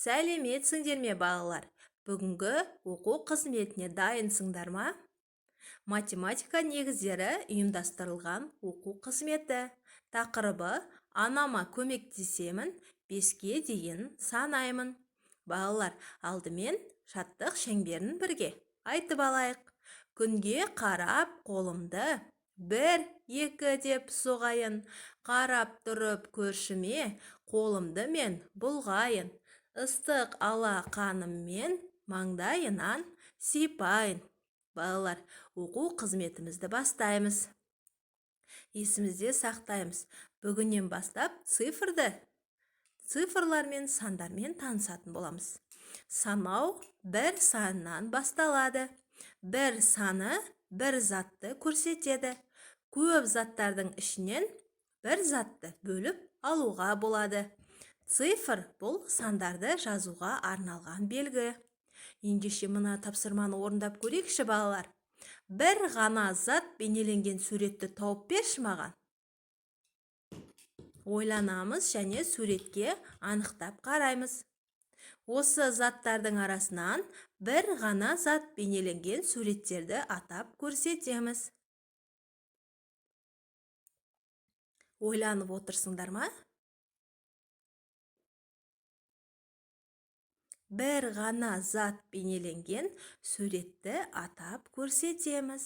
Сәлеметсіңдер ме, балалар? Бүгінгі оқу қызметіне дайынсыңдар ма? Математика негіздері ұйымдастырылған оқу қызметі. Тақырыбы: анама көмектесемін, 5-ке дейін санаймын. Балалар, алдымен шаттық шеңберін бірге айтып алайық. Күнге қарап қолымды 1, 2 деп соғайын, қарап тұрып көршіме қолымды мен бұлғайын, ыстық алақаныммен маңдайынан сипайын. Балалар, оқу қызметімізді бастаймыз. Есімізде сақтаймыз. Бүгіннен бастап цифрлармен, сандармен танысатын боламыз. Санау бір саннан басталады. Бір саны бір затты көрсетеді. Көп заттардың ішінен бір затты бөліп алуға болады. Цифр бұл сандарды жазуға арналған белгі. Ендеше мына тапсырманы орындап көрейікші, балалар. Бір ғана зат бейнеленген суретті тауып берші маған. Ойланамыз және суретке анықтап қараймыз. Осы заттардың арасынан бір ғана зат бейнеленген суреттерді атап көрсетеміз. Ойланып отырсыңдар ма? Бір ғана зат бейнеленген суретті атап көрсетеміз.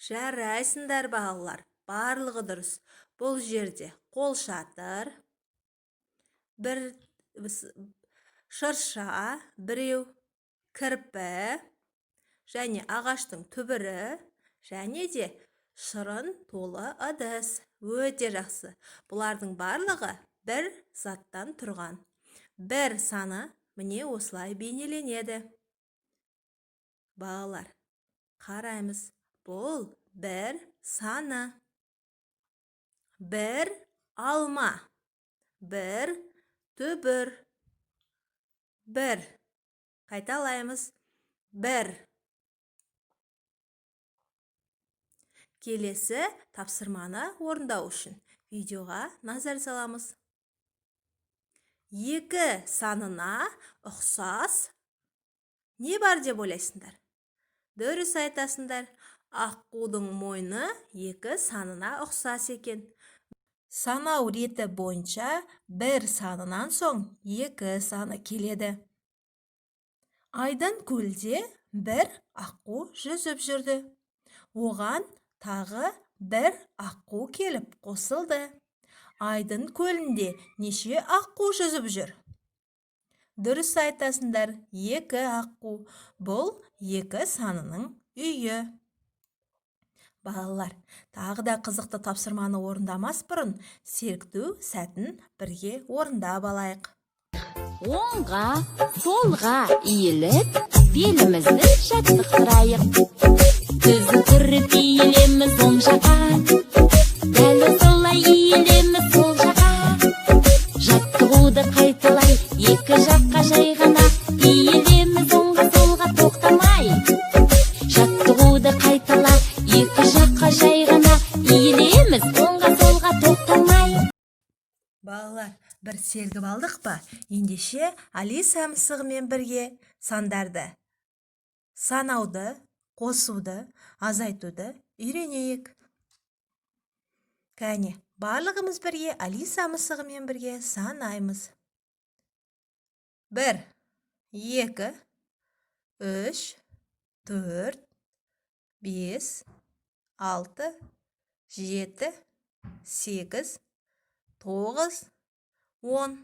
Жарайсыңдар, балалар, барлығы дұрыс. Бұл жерде қолшатыр, бір шырша, біреу, кірпі және ағаштың түбірі және де шырын толы ыдыс. Өте жақсы. Бұлардың барлығы бір заттан тұрған. Бір саны міне осылай бейнеленеді. Балалар, қараймыз. Бұл бір саны. Бір алма. Бір түбір. Бір. Қайталаймыз. Бір. Келесі тапсырманы орындау үшін видеоға назар саламыз. 2 санына ұқсас не бар деп ойлайсыңдар? Дұрыс айтасыңдар. Аққудың мойны 2 санына ұқсас екен. Санау реті бойынша 1 санынан соң 2 саны келеді. Айдын көлде бір аққу жүзіп жүрді. Оған тағы бір аққу келіп қосылды. Айдын көлінде неше аққу жүзіп жүр? Дұрыс айтасыңдар, 2 аққу. Бұл 2 санының үйі. Балалар, тағы да қызықты тапсырманы орындамас бұрын сергіту сәтін бірге орындап алайық. Оңға, солға иіліп, белімізді жаттықтырайық. Түзу тұрып иілеміз оң жаққа, дәл осылай иілеміз сол жаққа. Жаттығуды қайталай, екі жаққа жай ғана иілеміз оңға солға тоқтамай. Жаттығуды қайтала, екі жаққа жай ғана иілеміз оңға солға тоқтамай. Балалар, бір сергіп алдық па? Ендеше Алиса мысығымен бірге сандарды санауды, қосуды, азайтуды үйренейік. Кәне, барлығымыз бірге Алиса мысығымен бірге санаймыз. 1, 2, 3, 4, 5, 6, 7, 8, 9, 10.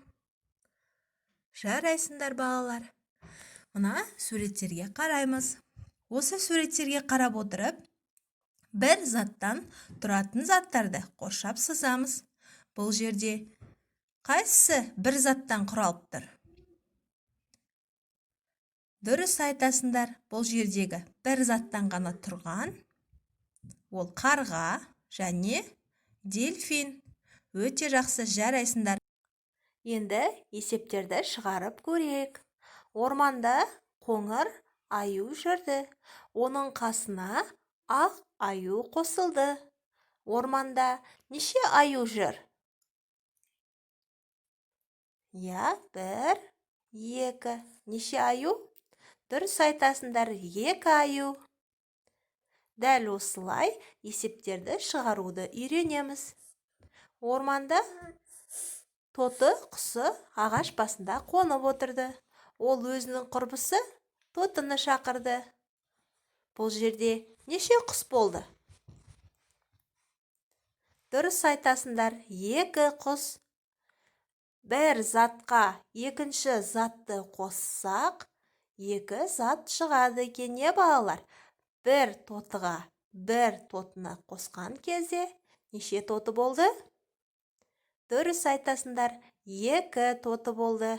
Жарайсыңдар, балалар. Мына суреттерге қараймыз. Осы суреттерге қарап отырып, бір заттан тұратын заттарды қоршап сызамыз. Бұл жерде қайсысы бір заттан құралып тұр? Дұрыс айтасыңдар, бұл жердегі бір заттан ғана тұрған ол қарға және дельфин. Өте жақсы, жарайсыңдар. Енді есептерді шығарып көрейік. Орманда қоңыр аю жүрді. Оның қасына ақ аю қосылды. Орманда неше аю жүр? Иә, 1, 2. Неше аю? Дұрыс айтасыңдар, 2 аю. Дәл осылай есептерді шығаруды үйренеміз. Орманда тоты құсы ағаш басында қонып отырды. Ол өзінің құрбысы тотыны шақырды. Бұл жерде неше құс болды? Дұрыс айтасыңдар, 2 құс. Бір затқа екінші затты қоссақ, 2 зат шығады екен, не балалар? Бір тотыға бір тотыны қосқан кезде неше тоты болды? Дұрыс айтасыңдар, 2 тоты болды.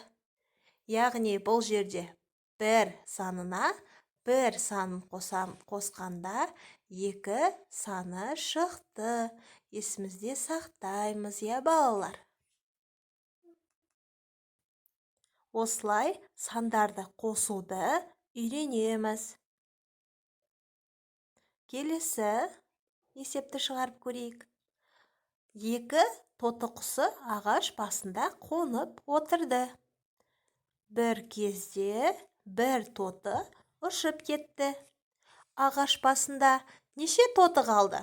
Яғни бұл жерде бір санына бір санын қосқанда 2 саны шықты. Есімізде сақтаймыз, иә балалар? Осылай сандарды қосуды үйренеміз. Келесі есепті шығарып көрейік. 2 тоты құсы ағаш басында қонып отырды. Бір кезде бір тоты ұшып кетті. Ағаш басында неше тоты қалды?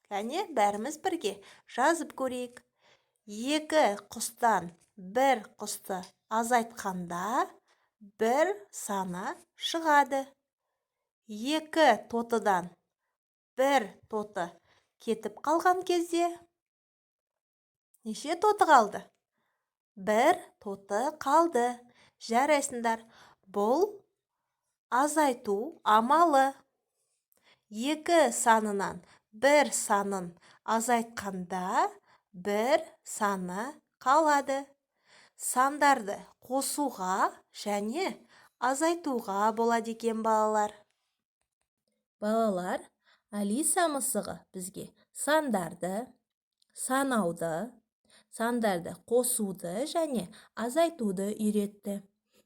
Кәне, бәріміз бірге жазып көрейік. 2 құстан бір құсты азайтқанда бір саны шығады. 2 тотыдан бір тоты кетіп қалған кезде неше тоты қалды? 1 тоты қалды. Жарайсыңдар, бұл азайту амалы. 2 санынан бір санын азайтқанда бір саны қалады. Сандарды қосуға және азайтуға болады екен, балалар. Балалар, Алиса мысығы бізге сандарды, санауды, сандарды қосуды және азайтуды үйретті.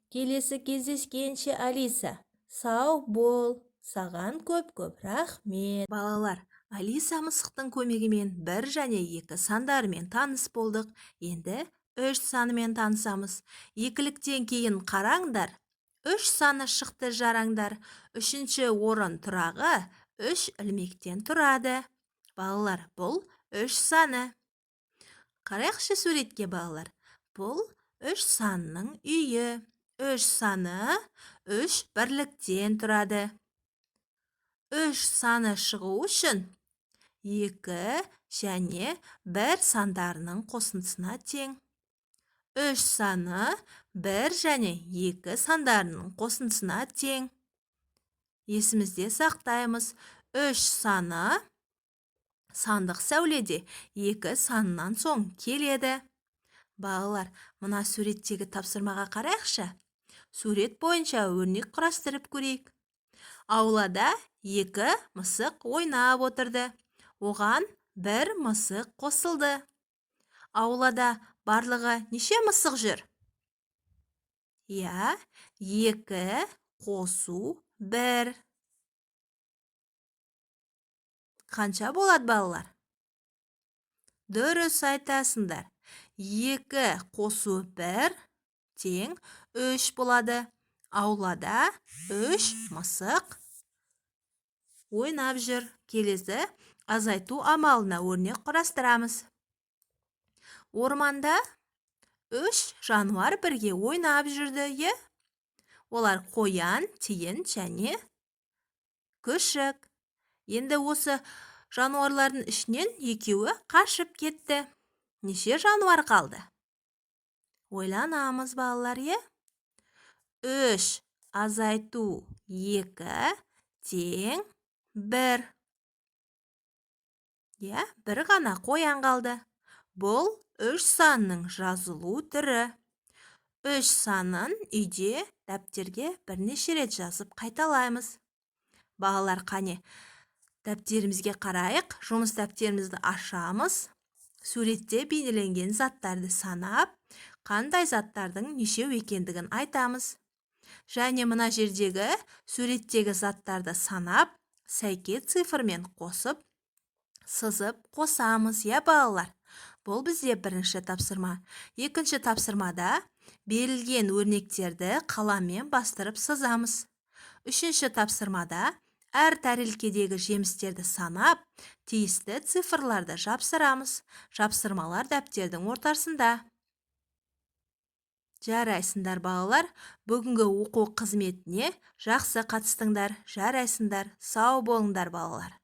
Келесі кездескенше, Алиса, сау бол, саған көп-көп рахмет. Балалар, Алиса мысықтың көмегімен 1 және 2 сандарымен таныс болдық. Енді 3 санымен танысамыз. Екіліктен кейін қараңдар, 3 саны шықты жараңдар. 3-ші орын тұрағы 3 ілмектен тұрады. Балалар, бұл 3 саны. Қарайықшы суретке, балалар. Бұл 3 санның үйі. 3 саны 3 бірліктен тұрады. 3 саны шығу үшін 2 және 1 сандарының қосындысына тең. 3 саны 1 және 2 сандарының қосындысына тең. Есімізде сақтаймыз. 3 саны сандық сәуледе 2 санынан соң келеді. Балалар, мына суреттегі тапсырмаға қарайықшы. Сурет бойынша өрнек құрастырып көрейік. Аулада 2 мысық ойнап отырды. Оған 1 мысық қосылды. Аулада барлығы неше мысық жүр? Иә, 2 қосу 1. Қанша болады, балалар? Дұрыс айтасыңдар. 2 қосу 1 тең 3 болады. Аулада 3 мысық ойнап жүр. Келесі азайту амалына өрнек құрастырамыз. Орманда 3 жануар бірге ойнап жүрді, е? Олар қоян, тиін және күшік. Енді осы жануарлардың ішінен екеуі қашып кетті. Неше жануар қалды? Ойланамыз, балалар, е? 3 азайту 2 тең 1. Иә, бір ғана қоян қалды. Бұл 3 санның жазылу түрі. 3 санын үйде дәптерге бірнеше рет жазып қайталаймыз. Балалар, қане, дәптерімізге қарайық. Жұмыс дәптерімізді ашамыз. Суретте бейнеленген заттарды санап, қандай заттардың нешеу екендігін айтамыз. Және мына жердегі суреттегі заттарды санап, сәйкес цифрмен қосып, сызып қосамыз, иә балалар? Бұл бізде бірінші тапсырма. Екінші тапсырмада берілген өрнектерді қаламмен бастырып сызамыз. Үшінші тапсырмада әр тәрелкедегі жемістерді санап, тиісті цифрларды жапсырамыз. Жапсырмалар дәптердің ортасында. Жарайсыңдар, балалар, бүгінгі оқу қызметіне жақсы қатыстыңдар. Жарайсыңдар, сау болыңдар, балалар.